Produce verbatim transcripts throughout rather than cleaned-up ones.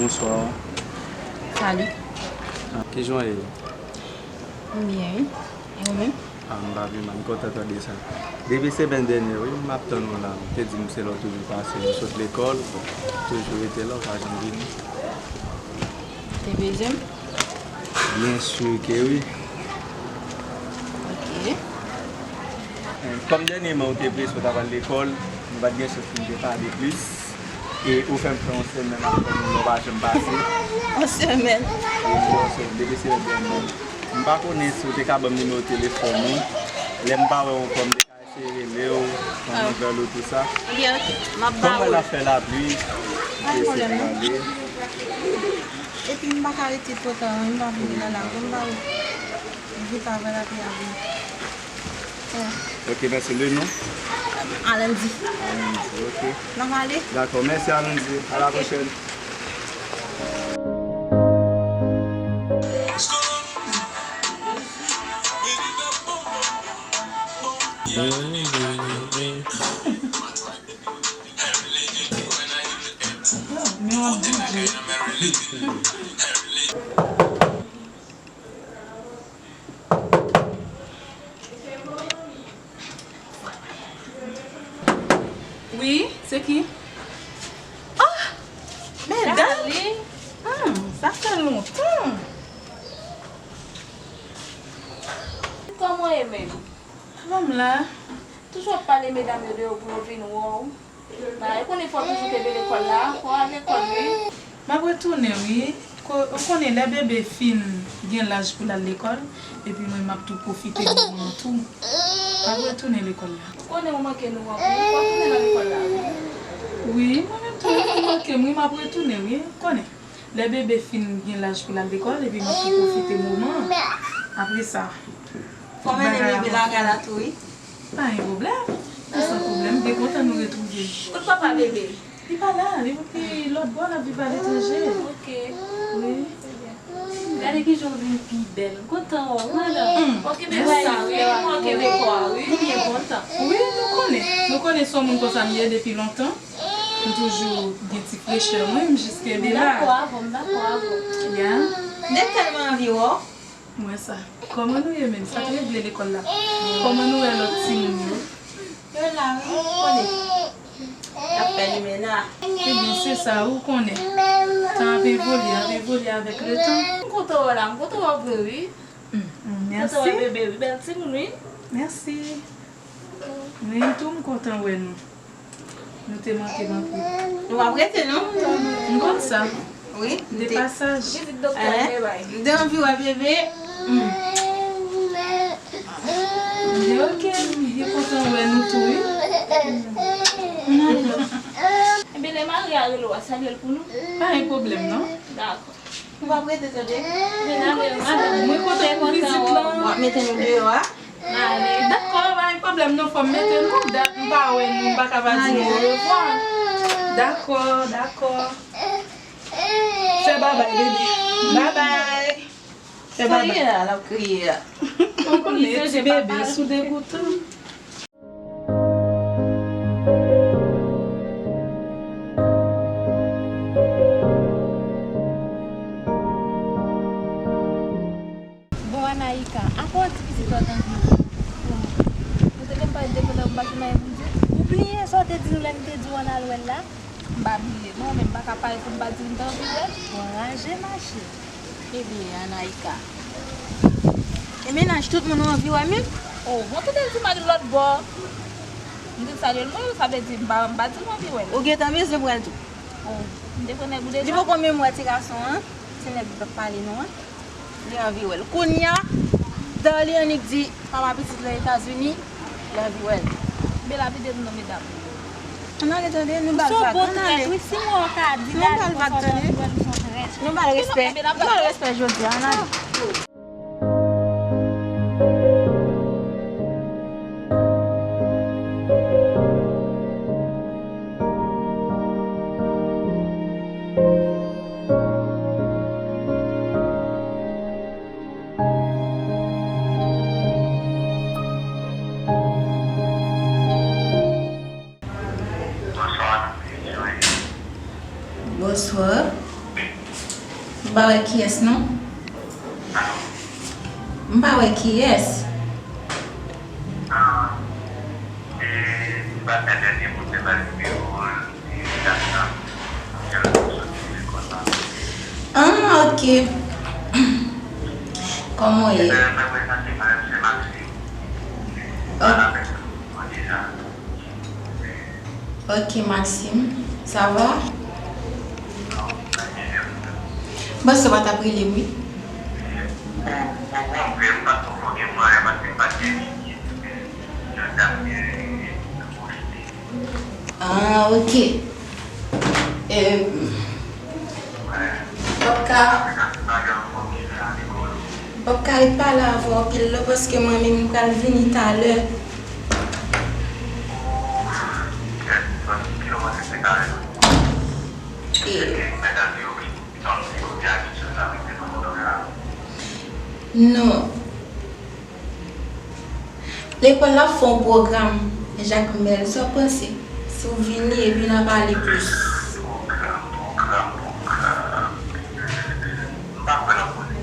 Bonswa. Salut. Ah, kijan w ye? M byen, wi. E ou menm? Ah, m pa byen, m kontan tande sa. Depi semèn dènyè, wi, m ap tann ou la. Ou te di m se lè w toujou pase, ou sot lekòl, bon, toujou rete la, ou pa janm vini. Te bezwen m? Byen si ke wi. Ok. Eh, kòm dènyèman ou te prese, ou t ap al lekòl, nou pa t gen chans pou n te pale plis. E ou fè m fè yon semèn ap tann ou la, ou pa janm pase. Yon semèn? Wi, yon semèn, depi semèn dènyè. M pa konnen si ou te ka ban m nimewo telefòn ou. Lè m pa wè w ankò, m te ka eseye rele w, fè yon nouvèl ou, tou sa. Ok, ok. M ap ba ou. Kòm wè l ap fè lapli, m te eseye pale. Epi m pa ka rete twò tan, m pa vini nan lari, m pa vin pa wè lapli a vini. Ok, mèsi. Le non? Alandy. Alandy, ok. N ap ale? Dakò, mèsi Alandy. A la pwochèn. Wi, se ki? Ah! Medam! Darling! Hmm, sa fè lontan. Kòman w ye menm? Kòman m la? Toujou ap pale medam yo deyò pou yo vin wè w. Ba, e konnen fò w toujou kenbe lekòl la, fò w al lekòl, wi. M ap retounen, wi. Ko-, ou konnen lè bebe fin gen laj pou l al lekòl, epi mwen m ap tou pwofite moman an tou. M ap retounen lekòl la. Ou konnen ou manke nou anpil, fò w tounen nan lekòl la, wi. Wi, mwen menm tou, ou manke m, wi, m ap retounen, wi, ou konnen. Lè bebe fin gen laj pou l al lekòl, epi m ap tou pwofite moman an. Apre sa, fò mennen bebe lakay la tou, wi. Pa gen pwoblèm. Ou san pwoblèm, m byen kontan nou retwouve. Kot papa bebe? Li pa la, li, li lòt bò, l ap viv aletranje. Ah, ok. Wi. Gade kijan w vin pi bèl. M kontan wè w, madam. Hmm. Fò w kenbe sa, wi. Fò w kenbe kò a, wi. M byen kontan. Wi, nou konnen. Nou konnen se yon moun konsa m ye depi lontan. M toujou gen ti frechè mwen, m jis kenbe la. M dakò avè w, m dakò avè w. Ya. M te tèlman anvi wè w. M wè sa. Kòman nou ye menm? Sa k regle lekòl la? Kòman nou wè lòt timoun yo? Yo la wi, ou konnen. Y ap fè limena. Ebyen, se sa, ou konnen. Tan ap evolye, ap evolye avèk letan. M kontan wè w la, m kontan wè w vre wi. Mm, mm, mèsi. Kontan wè bebe wi, bèl timoun wi. Mèsi. Mwen tou, m kontan wè nou. Nou te manke m anpil. Nou ap rete non? M konn sa. Wi. De pasaj. Vizit doktè bay. M te anvi wè bebe. Mm. M di ok, m byen kontan wè nou tou wi. Ebyen lè mari a rele w a, salye l pou nou. Pa gen pwoblèm non. Dakò. Ou p ap rete tande. Mwen kontan pou vizit lan. W ap mete nou deyò a. Ale. Dakò, pa gen pwoblèm non, fò m mete nou dat, m pa wè nou, m pa ka pa di nou orevwa. Dakò, dakò. Fè babay, bebe. Babay. Fè babay. Sa l ye a, l ap kriye a? Ou konnen ti bebe sou degoutan. Bon, Anaïka, apa w di pitit ou t anvi wè w? Bon, ou te konn pale de kote m pa t gen anyen pou m di w? Ou bliye sa w te di nou lè m te di w ann al wè l la? M pa bliye non, men m pa ka pale pou m pa di w m t anvi wè l. Ou anraje, mache. Ebyen, Anaïka. E mennaj tout moun ou anvi wè menm? O, bon, kite l di m al lòt bò. M te salye l mwen, sa vle di m pa, m pa di m anvi wè l. Ou gentan bezwen pran l tou? O, m te pran nèg ou deja. Li poko menm wè ti gason an, ti nèg li t ap pale nou an. Li anvi wè l. Kounye a, Darlie annik di papa pitit lan Etazini, li anvi wè l. Bela pete nou nan medam. Ann ale tande, nou ba l vag, ann ale. Nou ba l vag tande. Nou ba l respè, nou ba l respè jodi a, ann ale. Bonswa. M pa wè kiyès non. M pa wè kiyès. Ah, e, se pa sa dènye moun te bay nimewo l, e, dat la, jan l soti lekòl la. Ah, ok. Kòman w ye? Ebyen, mwen prezante mwen, se Maxime. Oh. Mwen avèk ou deja. Ok, Maxime, ça va? Bon, se pa t ap rele m, wi. Ah, ok. Euh, m p ap ka, m p ap ka ret pale avè w anpil non, paske mwen menm m pral vini talè. E, non. Lekòl la ap fè yon pwogram, Jakmèl, sa w panse? Si w vini, epi n a pale plis. Pwogram, pwogram, pwogram. M pa kwè nan koze.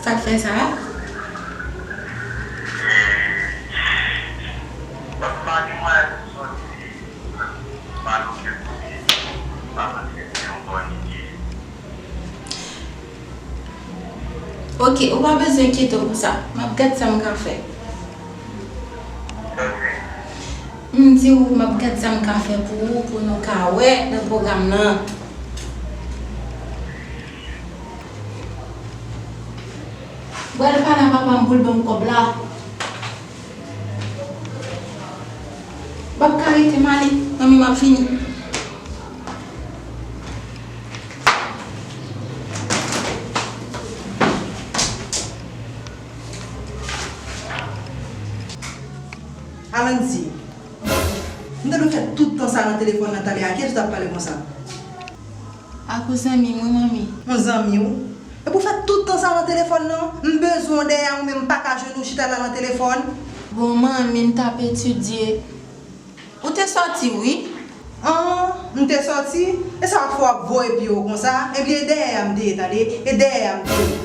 Sa k fè sa a? E, m pa gen mwayen pou m sòti, m pa nan okenn kote, m pa panse se yon bòn ide. Ok, ou pa bezwen enkyete w pou sa. M ap gad sa m ka fè. M di w, m ap gad sa m ka fè pou ou, pou nou ka wè nan pwogram nan. Bwè l pa la, papa m pou l ban m kòb la. M p ap ka rete, m ale. Manmi, m ap vini. Alandy, m tande w fè tout tan sa nan telefòn nan talè a. Kiyès ou t ap pale konsa? Ak yon zanmi m wi, manmi. Yon zanmi w? Epi w fè tout tan sa nan telefòn nan? M bezwen w dèyè a wi, men m pa ka jwenn ou chita la nan telefòn. Bon, manmi, m t ap etidye. Ou te sòti, wi. An, m te sòti? E sa w ap fè w ap voye pye w konsa? Ebyen, e dèyè a m te ye, tande? E dèyè a m te ye.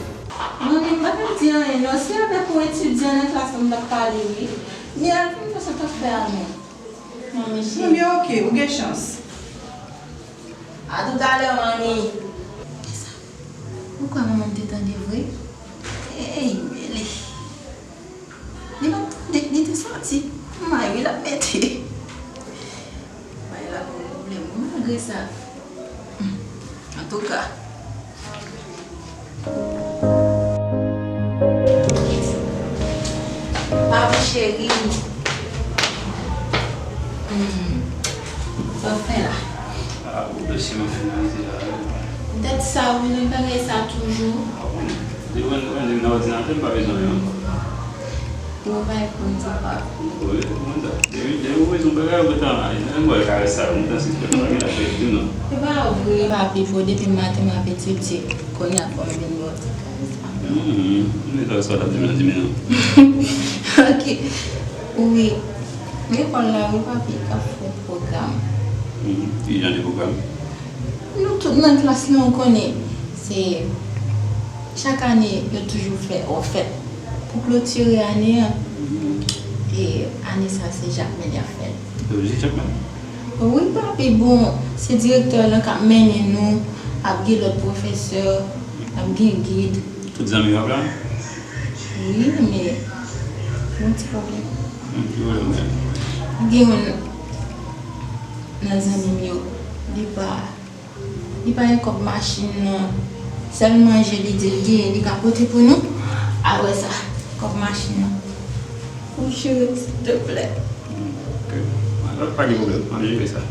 Manmi, m pa t ap di anyen, non. Se avèk yon etidyan nan klas lan m t ap pale, wi. Men al fin fè sa w t ap fè a, non. Manmi, cheri. Ebyen, ok, ou gen chans. A toutalè, manmi. Ou kwè manman m te tande vre? Ey, mele. Li pa t tande, li te sòti. May wi l ap mete. May la gon pwoblèm wi malgre sa. Hmm. Antouka. Papi cheri. Hmm. Sa w fè la? Ah, ou dosye m ap finalize la, wi. Poutèt sa, wi, nou bagay sa toujou. Ah, bon. Depi w rann, rann li nan òdinatè, m pa bezwen anyen ankò. Ou pa konn sa, papi. Wi, ou konn sa. Depi, depi ou bezwen bagay, ou gentan, lè m wè karès sa, ou gentan sispèk, pa gen afè di m non. Se pa vre, papi, pou depi maten m ap etidye. Kounye a fò m vin ba w ti karès sa. Mhm. M te sa w t ap di m nan di m non. Ok. Wi. Lekòl la, wi, papi, k ap fè pwogram. Mhm. Ki jan de pwogram? Nou tout nan klas lan, ou konnen, se chak ane, yo toujou fè yon fèt pou klotire ane an. Mhm. E ane sa, se Jakmèl y ap fè l. Yo vizit Jakmèl? Wi, papi, bon, se direktè lan k ap mennen nou, ap gen lòt pwofesè, ap gen gid. Tout zanmi w ap la? Wi, men, yon ti pwoblèm. Hmm, ki pwoblèm ou gen? Gen youn nan zanmi m yo, li pa, li pa gen kòb machin nan. Sèl manje li di l genyen, li ka pote pou nou. Apre sa, kòb machin nan. Ou jere, silteplè. Hmm, ok. Alò, pa gen pwoblèm, m ap jere sa.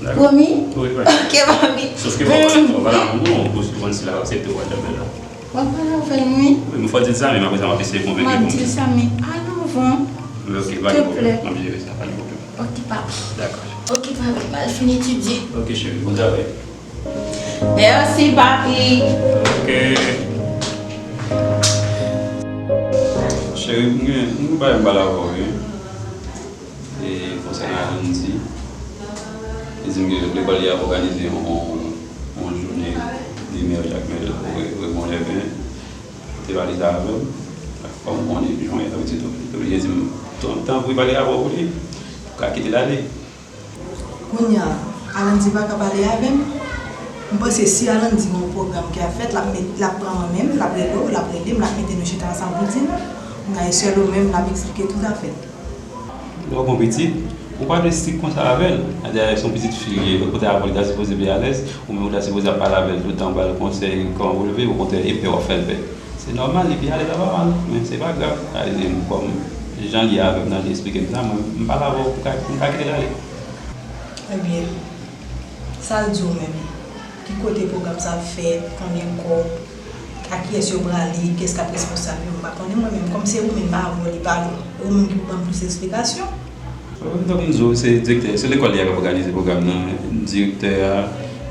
Dakò. Pwomi? Wi, pa gen. Ok, papi. Sòf ke fò w pa, fò w pa la non, pou, pou konn si l ap aksepte w al dòmi la. W ap pale avè l, wi. Wi, men fò w di l sa, men apre sa, m ap eseye konvenki l pou m di l. M ap di l sa, men al anvan. Wi, ok, pa gen pwoblèm. Silteplè. M ap jere sa, pa gen pwoblèm. Ok, papi. Dakò. Ok, papi, m al fin etidye. Ok, cheri, bon travay. Mèsi, papi. Ok. Cheri, m gen, m gen bagay m pale avè w, wi. E konsènan Alandy, li di m ke lekòl li ap òganize yon, yon, yon jounen de mè Jakmèl re- rebonlè ven, te pale sa avè m. Kòm m konnen jan l ye, sa vle di tou, li te oblije di m, tanpri pale avè w pou li, pou ka kite l ale. Kounye a, Alandy pa ka pale avè m. M panse si Alandy gen yon pwogram ki ap fèt, l ap met, l ap pran mwen menm, l ap rele w, l ap rele m, l ap mete nou chita ansanm pou l di nou. Kounye a, e sèl ou menm l ap eksplike tout zafè. Lè w gen yon pitit, ou pa dwe strik konsa avè l. Dayè, se yon pitit fi li ye, kote avè w li ta sipoze pi alèz, ou menm ou ta sipoze ap pale avè l tout tan, ba l konsèy kòman pou l viv, okontrè, e pè w ap fè l pè. Se nòmal, li pi alèz avè w, men se pa grav. Sa vle di, kòm jan l ye avè m nan, li eksplike m sa, mwen, m pale avè w pou ka, pou m ka kite l ale. Ebyen, sa l di w menm? Ki kote pwogram sa ap fèt? Konbyen kòb? A kiyès yo prale? Kiyès k ap responsab yo? M pa konnen mwen menm. Kòm se ou menm, pa avè w li pale, ou menm ki pou ban m plis esplikasyon. Donk, m di w, se direktè, se lekòl li a k ap òganize pwogram nan, direktè a,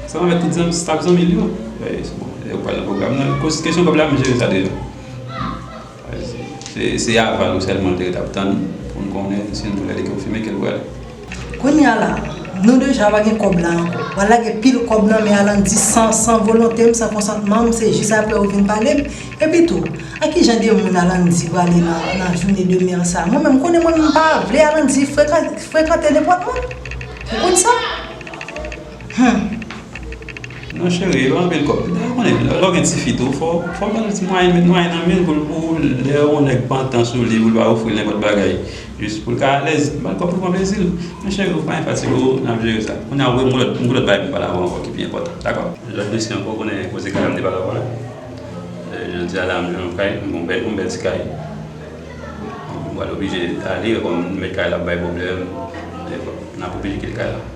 ansanm avèk tout zanmi, staf zanmi l yo. E, se bon, e, yo pral nan pwogram nan. Kòs-, kesyon kòb la, m jere sa deja. Se, se aval ou sèlman l te ret ap tann pou n konnen si n tou lè de konfime ke l pral. Kounye a la, nou deja pa gen kòb la ankò. W al lage pil kòb nan men Alandy san, san volonte m, san konsantman m, se jis apre ou vin pale m. Epi tou, a ki jan de moun Alandy prale nan, nan jounen de mè sa? Mwen menm, m konnen mwen menm m pa vle Alandy frekan- frekante nenpòt moun. Ou konn sa? Hmm. Non, cheri, e pa anpil kòb. Dayè, ou konnen, lè w gen tifi tou, fò, fò w ba l ti mwayen, met mwayen nan men l pou l, pou lè yon nèg pantan sou li, pou l pa ofri l nenpòt bagay. Jis pou l ka alèz, ba l kòb pou l pran plezi l. Men cheri, ou pa gen fatige, n ap jere sa. Kounye a, m gen lòt, m gen lòt bagay pou m pale avè w ankò ki pi enpòtan. Dakò? Jodi, mèsi ankò, ou konnen koze kay la m te pale avè w la. E, jodi a la, m jwenn yon kay, m gen yon bèl, yon bèl ti kay. Mwen pral oblije ale, kòm mèt kay la ap bay pwoblèm. N ap oblije kite kay la.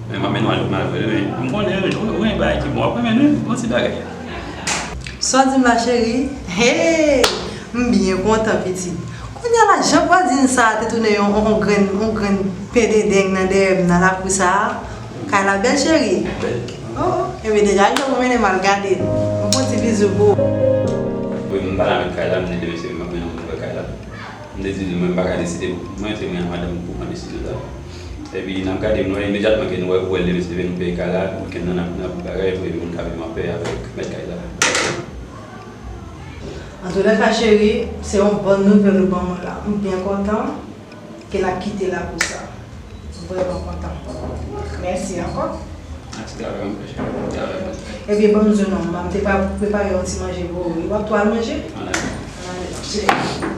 Men m ap mennen w al, m al vre, men m konnen ou gen bagay ki bon. W ap renmen, wi, bon ti bagay. Sa w di m la, cheri? Hey! M byen kontan, pitit. Kounye a la, jan vwazin sa a te tounen yon, yon grenn, yon grenn pen dendeng nan dèyè m nan lakou sa a. Kay la bèl, cheri? Bèl. Oh, oh. Ebyen, deja, l te pou mennen m al gade l. M fè yon ti bizou pou ou. Wi, m pale avèk kay la, m di demen se m ap mennen w pou wè kay la. M te di li, mwen, m pa ka deside pou mwen, se mwen ak madanm m pou pran desizyon sa. Epi, n ap gade, nou wè, imedyatman ke nou wè, ou wè, demen se demen nou peye kay la, wikenn nan, n ap, n ap bagay, pou epi moun ka viv anpè avèk mèt kay la. Antoulèka, cheri, se yon bòn nouvèl ou ban mwen la. M byen kontan ke n ap kite lakou sa. M vrèman kontan. Mèsi ankò. Mèsi, travay anpil, travay anpil. Ebyen, ban m di w non, m te pa prepare yon ti manje pou ou wi. W ap tou al manje? Ann ale. Ann ale, cheri.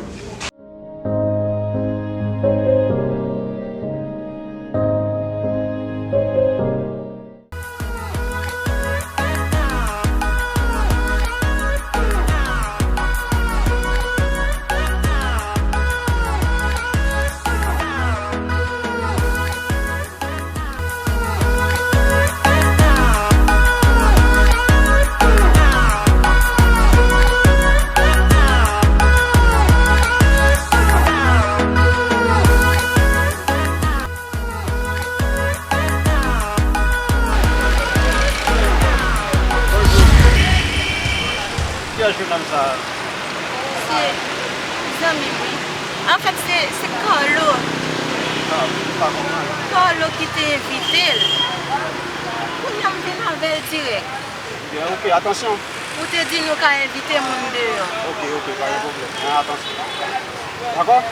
Kiyès jennonm sa a? Se zanmi m, wi. Anfèt, se, se Carlo. Ah, m pa konprann. Carlo ki te envite l. Kounye a m vin avè l dirèk. Byen, ok, atansyon. Ou te di nou ka envite moun deyò. Ok, ok, pa gen pwoblèm. Men atansyon. Dakò?